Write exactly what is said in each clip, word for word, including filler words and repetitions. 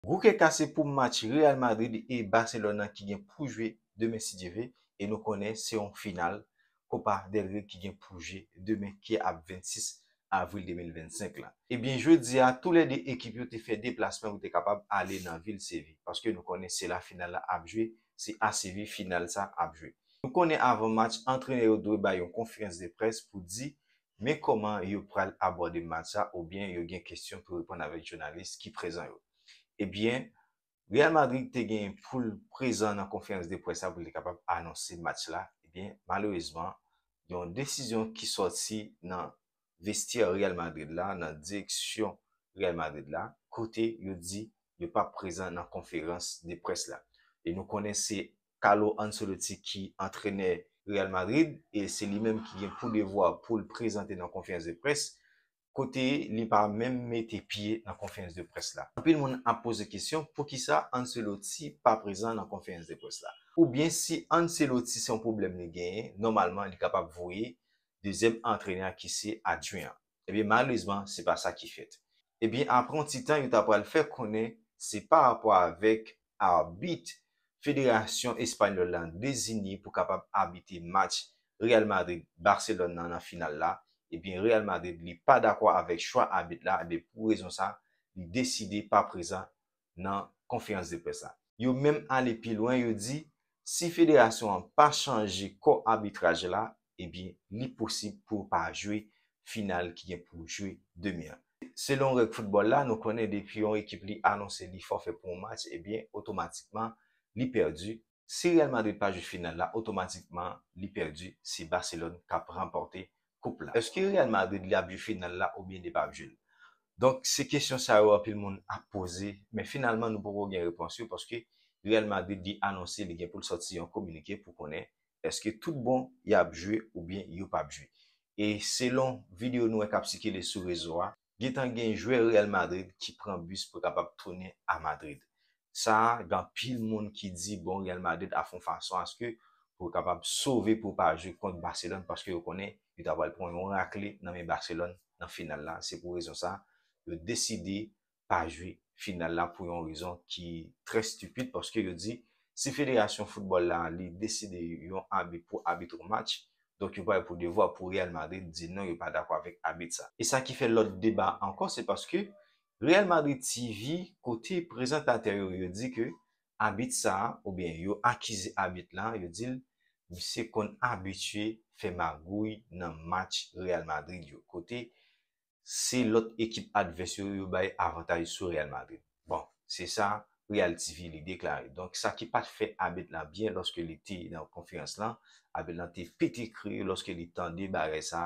Gwo kè kase pou match Real Madrid e Barcelone nan ki gen pou jwe demen si Dye vle, e nou konnen se yon final Copa del Rey ki gen pou jwe demen ki ap vennsis avril de mil vennsenk la. Ebyen, jodi a, toulède ekip yo te fè deplasman pou te kapab ale nan vil Seville, paske nou konnen se la final la ap jwe, se a Seville final sa ap jwe. Nou konnen avan match, antrenè yo dwe bay yon konferans de près pou di men kòman yo pral abòde match sa, oubyen yo gen kesyon pou reponn avèk jounalis ki prezan yo. Ebyen, Real Madrid te gen pou l prezan nan konferans de près la pou l te kapab anonse match la. Ebyen, malerezman, yon desizyon ki sòti nan vestyè Real Madrid la, nan direksyon Real Madrid la, kote yo di yo p ap prezan nan konferans de près la. E nou konnen se Carlo Ancelotti ki antrenè Real Madrid, e se li menm ki gen pou devwa pou l prezante nan konferans de près, kote li pa menm mete pye nan konferans de près la. Anpil moun ap poze kesyon, poukisa Ancelotti pa prezan nan konferans de près la? Oubyen si Ancelotti se yon pwoblèm li genyen, nòmalman li kapab voye dezyèm antrenè ki se adjwen an. Ebyen, malerezman, se pa sa ki fèt. Ebyen, apre yon ti tan, yo ta pral fè konnen se pa rapò avèk abit federasyon espanyòl la deziye pou kapab abite match Real Madrid Barcelone nan, nan final la. Ebyen, Real Madrid, li pa dakò avèk chwa abit la, ebyen, pou rezon sa, li deside pa prezan nan konferans de près la. Yo menm ale pi lwen, yo di si federasyon an pa chanje kò abitraj la, ebyen, li posib pou yo pa jwe final ki gen pou jwe demen an. Selon règ foutbòl la, nou konnen depi yon ekip li anonse li fòfè pou yon match, ebyen, otomatikman, li pèdi. Si Real Madrid pa jwe final la, otomatikman, li pèdi. Se Barcelone k ap ranpòte koup la. Èske Real Madrid li ap jwe final la oubyen li p ap jwe l? Donk, se kesyon sa yo anpil moun ap poze, men finalman, nou poko gen repons yo, paske Real Madrid li anonse li gen pou l sòti yon kominike pou konnen èske tout bon y ap jwe oubyen yo p ap jwe. E selon videyo nou wè k ap sikile sou rezo a, gentan gen jwè Real Madrid ki pran bis pou kapab tounen a Madrid. Sa a, gen anpil moun ki di, bon, Real Madrid ap fè yon fason aske pou kapab sove pou pa jwe kont Barcelone, paske yo konnen yo ta pral pran yon rakle nan men Barcelone nan final la. Se pou rezon sa, yo deside pa jwe final la pou yon rezon ki trè stipid, paske yo di si federasyon foutbòl la li deside yon abit pou abitre yon match, donk yo pral pou devwa pou Real Madrid di non, yo pa dakò avèk abit sa. E sa ki fè lòt deba ankò, se paske Real Madrid T V, kote prezantatè yo, yo di ke abit sa a, oubyen yo akize abit la, yo di l misye konn abitye fè magouy nan match Real Madrid yo, kote se lòt ekip advès yo, yo bay avantaj sou Real Madrid. Bon, se sa Real T V li deklare. Donk, sa ki pa t fè abit la byen lòske li te nan konferans lan, abit lan te pete kriye lòske li tande bagay sa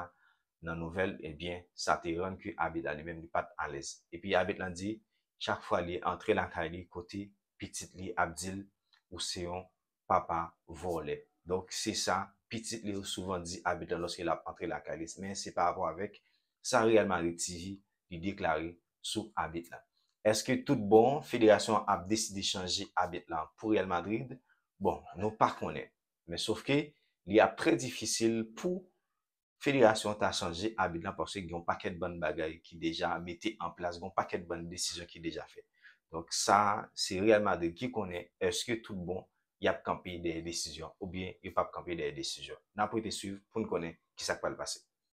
nan nouvèl, ebyen, sa te rann ke abit la li menm li pa t alèz. Epi abit lan di, chak fwa li antre lakay li, kote pitit li ap di l, ou se yon papa vòlè. Donk, se sa pitit li yo souvan di abit lan lòske l ap antre lakay li. Men se pa rapò avèk sa Real Madrid T V li deklare sou abit la. Èske tout bon, federasyon an ap deside chanje abit la pou Real Madrid? Bon, nou pa konnen. Men sof ke li ap trè difisil pou federasyon an ta chanje abit lan paske gen yon pakèt bann bagay ki deja mete an plas, gen yon pakèt bann desizyon ki deja fèt. Donk sa, se Real Madrid ki konnen èske tout bon y ap kanpe dèyè desizyon oubyen yo p ap kanpe dèyè desizyon. N ap rete swiv pou n konnen kisa k pral pase.